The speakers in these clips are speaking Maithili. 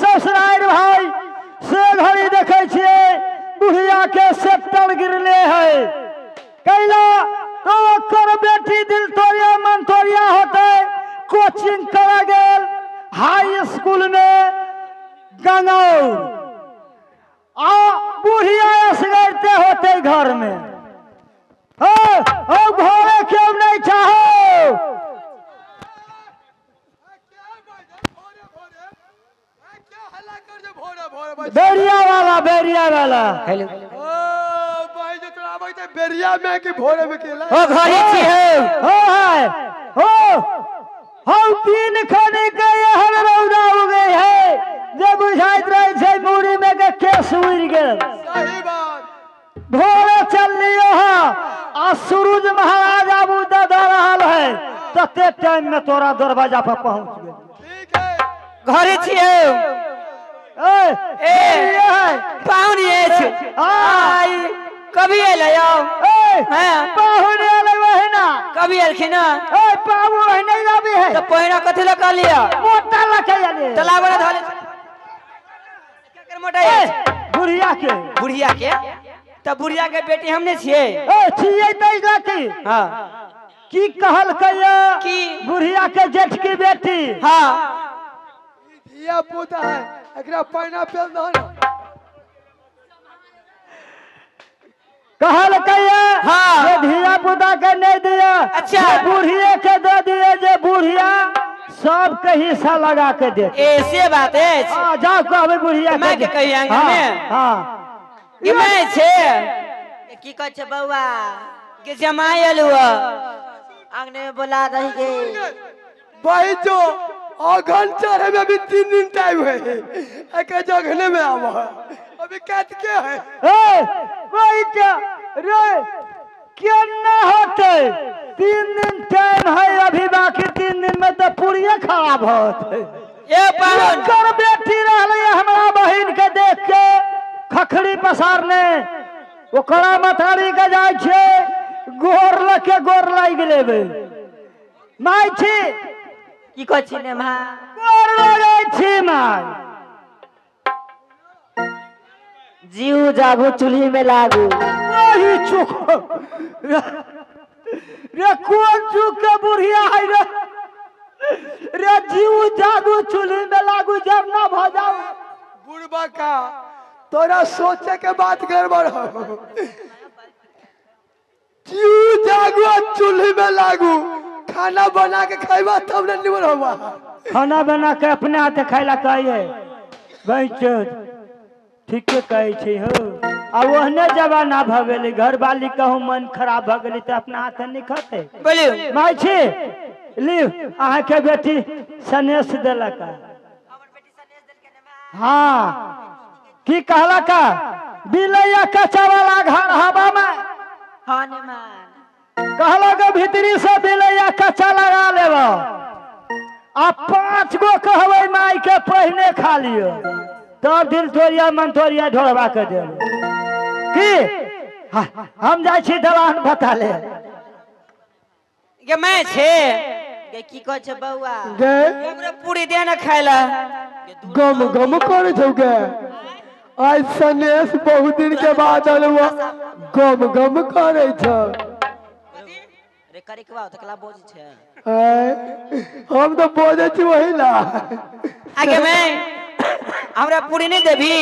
ससुरारि भाई से घड़ी देखै छियै बुढ़िया के सेक्टर गिरले है कैला तो ओकर बेटी दिल तोड़िया मन तोड़िया होते कोचिंग करा गेल हाई स्कूल में गंगौर आ बुढ़िया असगरते होते घर में। हो घरे क्यों नहीं चाहो बेरिया वाला बेरिया वाला। हेलो ओ भाई जो तोरा आबै छै बेरिया में कि भोरे में केला ओ घरे छी हो है हो हो तीन खाने के एहन रौदा उगे है जे बुझाइत रहे छै मूड़ी में के केस उड़ि गेल। सही बात। भोरे चल लियो हा आ सूरज महाराज आबू दे रहल है तते टाइम में तोरा दरवाजा पर पहुंच गेल। ठीक है घरे छी ए ए पाहुन अछि आई कभी एलै यौ। हां पाहुन एलै वही ना कभी एलखिन ए पाहुन वही नहीं आबी है त पहिना कथि ल कहलियै मोटा लके एलै तलाब वाला धले केकर मोटा अछि बुढ़िया के। बुढ़िया के त बुढ़िया के बेटी हमने छियै ए छियै तै लकी। हां की कहलकै की बुढ़िया के जेठ की बेटी। हां धिया पुता है एकरा पैना पेल दो ना कहलकै। हां जे धिया पुता के नहीं दिया। अच्छा बुढ़िए के दे दिए जे बुढ़िया सबके हिस्सा लगा के दे। ऐसे बात है। हां जाओ कहबै बुढ़िया के। मैं के कही आंगन में। हां कि मैं छे की कहै छै बौआ के जमाई एलु आंगने में बोला रही गे भाई जो अघन चढ़े में अभी 3 दिन टाइम है एक जगने में आवा अभी काट के है ए वही क्या रे केना होते 3 दिन टाइम है अभी बाकी 3 दिन में तो पूरिये खराब होते। ए पाहुन कर बेटी रहले हमरा बहिन के देख के खखड़ी पसारने ओकरा मथारी के जाय छे गोर लके गोर लागि लेबे माय छी की कहै छी ने माँ गोर लगै छी माय जीव जागू चूल्ही में लागू वही चुक रे कोन चुक के बुढ़िया है रे रे जीव जागू चूल्ही में लागू जरना भ जाऊ। बुढ़बा का तोरा सोचे के बात गड़बड़ हो। जीव जागू चूल्ही में लागू खाना बना के खाइबा तब न निमन होबा। खाना बना के अपने हाथे खाइला कहिए ठीके कहै छी हो। आ ओहने जमाना भ गेलै घरवाली कहूँ मन खराब भ गेलै तऽ अपना हाथे नहीं खते। बोलियो माय छी लिव अहाँके बेटी सनेश देलक। हाँ की कहलक बिलैया कच्चा वाला घर हवा में। हाँ निमान कहलक भीतरी से बिलैया कच्चा लगा लेब आ 5 गो कहबै माय के पहिने खा लियो तब दिल तोड़िया मन तोड़िया ढोरबा के देब की। हम जाइ छी दलान बता ले गे मैं छे गे की कहै छै बौआ गे हमरा पूरी दे ना खाइला गम गम करे छौ गे आज सनेश बहुत दिन के बाद अलुआ गम गम करे छौ। रे करिकवा तकला बोझ छै हम तो बोझे छी वही ला। आगे मैं हमरा पूरी नहीं देबी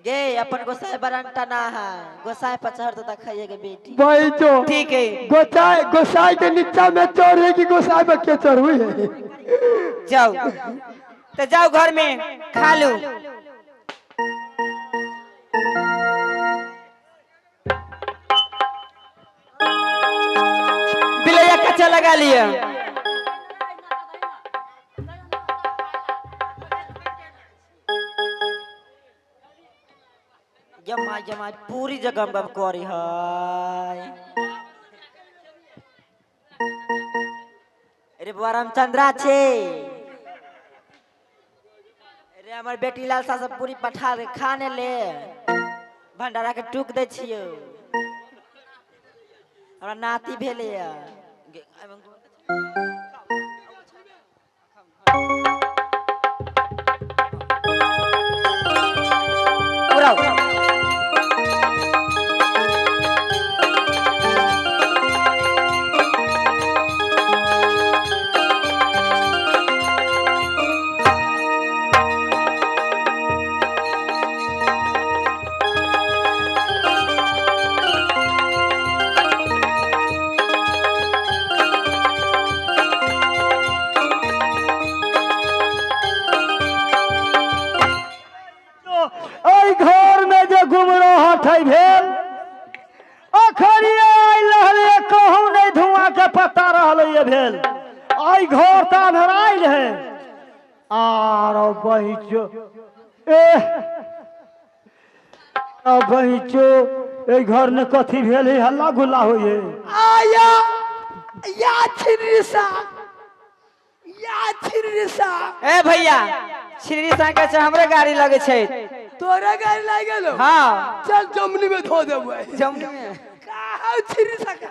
गे अपन गोसाई बरंटा ना है गोसाई पर चढ़ तो खाइए गे बेटी भाई जो ठीक है गोसाई गोसाई के नीचा में चढ़ है कि गोसाई पर के चढ़ है। जाओ तो जाओ घर में खा लो। बिलैया कच्चा लगा लिया। जमा जमा पूरी जगह में करी है रे बुआ रामचंद्रा छे रे हमर बेटी लालसा सब पूरी पठा दे खाने ले भंडारा के टूक दे छियो हमरा नाती भेले। एहि घर में जे गुमराहट है भेल अखरिये आयल रहलै, कहूँ नहीं धुआं के पता रहलै ये भेल। आई घर तऽ अन्हरायल है। आरो बहिचो ए बहिचो एहि घर में कथी भेल है, हल्ला गुल्ला होइ है। आया या छिरिसा या छिरिसा। ए भैया श्री के छै हमरे गाड़ी लगे छै। तोरा गाड़ी लागि गेलो? हाँ। चल जमनी में धो देबै। जमनी में कहाँ छिरिसा का?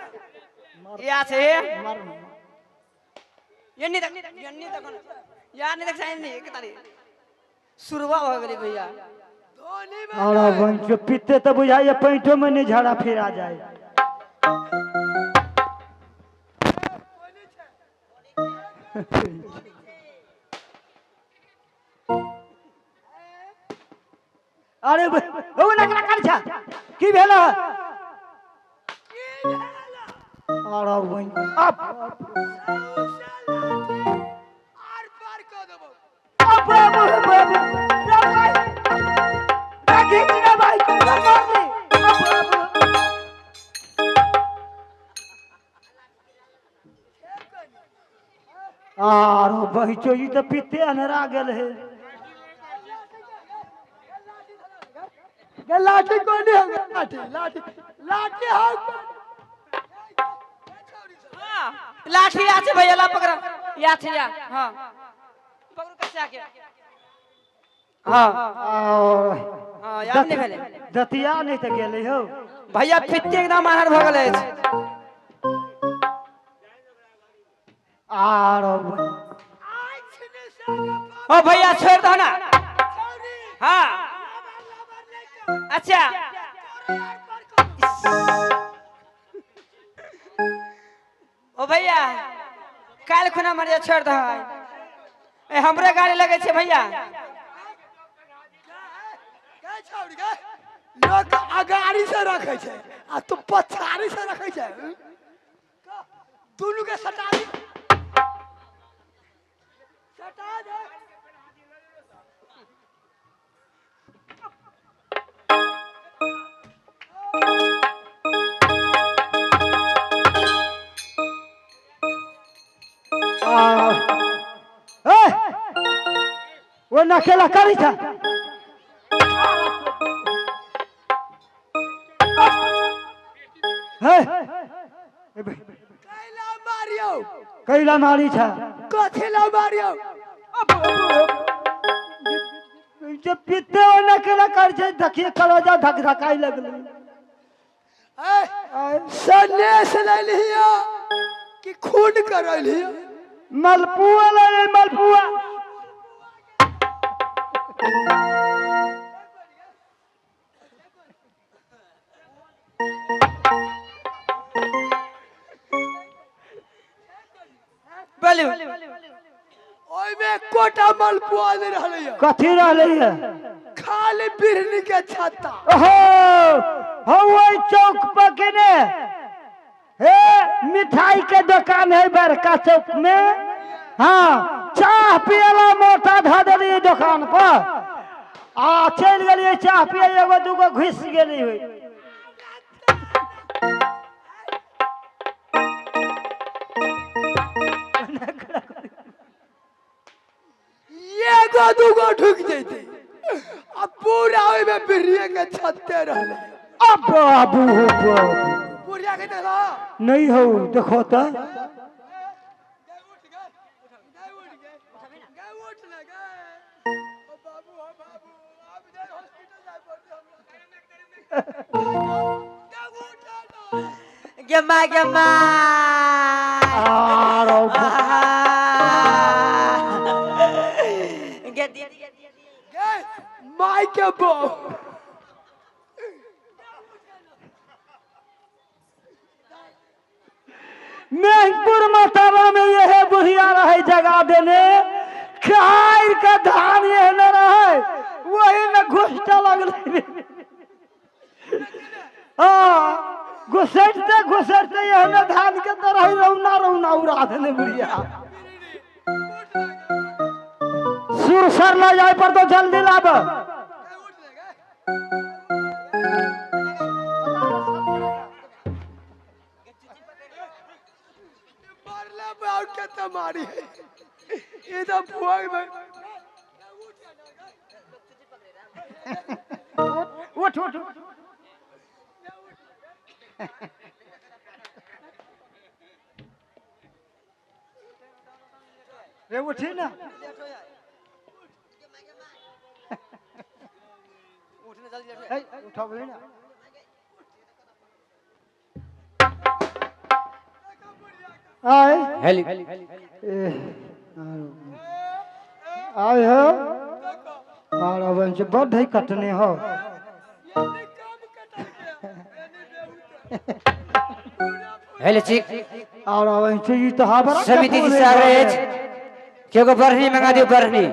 या छै यन्नी तक, यन्नी तक या नहीं तक साइन नहीं कितानी सुरवा हो गेली भैया। धोनी में आरो बहिचो पीते तऽ बुझाइए पैंटो में नहीं झाड़ा फिरा जाए। अरे ओ नकला कर छा की भेल? अरे बहिन अप आर पार कऽ देबौ। अप बाबू बाबू रे भाई रे घीच रे भाई रे मार दे। अप बाबू आरो बहिचो ई तऽ पीते अन्हरा गेल है। गे लाठी कोनी हो गे? लाठी लाठी लाठी हो। हाँ, लाठी या छै भैया, ला पकड़ा या छै या। हाँ पकड़ू कच्चा के। हाँ और हाँ याद नहीं भेलै। दतिया नहीं तऽ गेलै हौ भैया, फित्ते एकदम आन्हर भऽ गेल अछि। आरो आइ छिरिसा के बाप ओ भैया छोड़ दहो ना। छौरी। हाँ लबर लबर नहि कर। अच्छा तोरा आर पार कऽ देबौ। ओ भैया काल्हि खुना मरिया छोड़ दहो। ए हमरे गाड़ी लगे छै भैया। गे छौरी गे, लोक अगाड़ी से रखै छै आ तू पछाड़ी से रखै छै। दुनू के सटा दे, सटा दे। ए ओ नकेला करी था। हे कैला मारियो? कैला मारी छा? कथी ला मारियो? जे पीते ओ नकेला कर छै, देखिए करोजा धक धकाई लगलै। ए सनेस ले लियो कि खून करलियो? मलपुआ ले ले मलपुआ। बोलू ओइमे कोटा मलपुआ नहि रहलै। कथी रहलै है? खाली बिरनी के छत्ता। ओहो हो ओहि चौक पर के ने हे मिठाई के दुकान है बड़का चौक में। हाँ चाह पियला मोटा धऽ देलियै दुकान पर आ चलि गेलियै चाह पियै, एगो दूगो घुसि गेली हुई। एगो दूगो ढुक जैते आ पूरा ओइमे बिरनिये के छत्ते रहलै। अब बाबू हो बाबू बुढ़िया के देखो नहीं हो देखो तो। गए उठ गए, गए उठ गए, गए उठ ना गए। ओ बाबू हो बाबू, आप जाए हॉस्पिटल जाए पड़ते हमरा। गए उठ ना। गे माय गे my. आरो गे दिया गए माई के बहू। मेहपुर मातारा में यह बुढ़िया रहे जगा देने, खार के धान यह न रहे वही में घुसटा लगल। हाँ घुसटते घुसटते यह न धान के तरह रौना रौना उड़ा देने बुढ़िया। सुर सर न जाए पर तो जल्दी लाब। गए उठ ले गए। मारले बाप के तमारी है ये तो बुआ में। उठ उठ रे उठी ना। उठाबी ना। आए हेली आए हो और अब बड़ ढई कटने हो। हेलो चिक और अब ई तो हाबरा समिति जी सारे एगो बरनी मंगा दियो बरनी।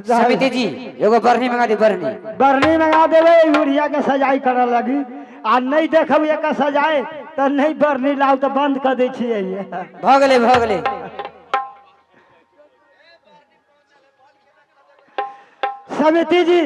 समिति जी एगो बरनी मंगा दियो बरनी। बरनी मंगा देवे बुढ़िया के सजाई करे लगी आ नहीं देखब एक सजाए तो नहीं बरनी लाओ तो बंद कर दे छियै। भ गेलै भ गेलै। समिति जी।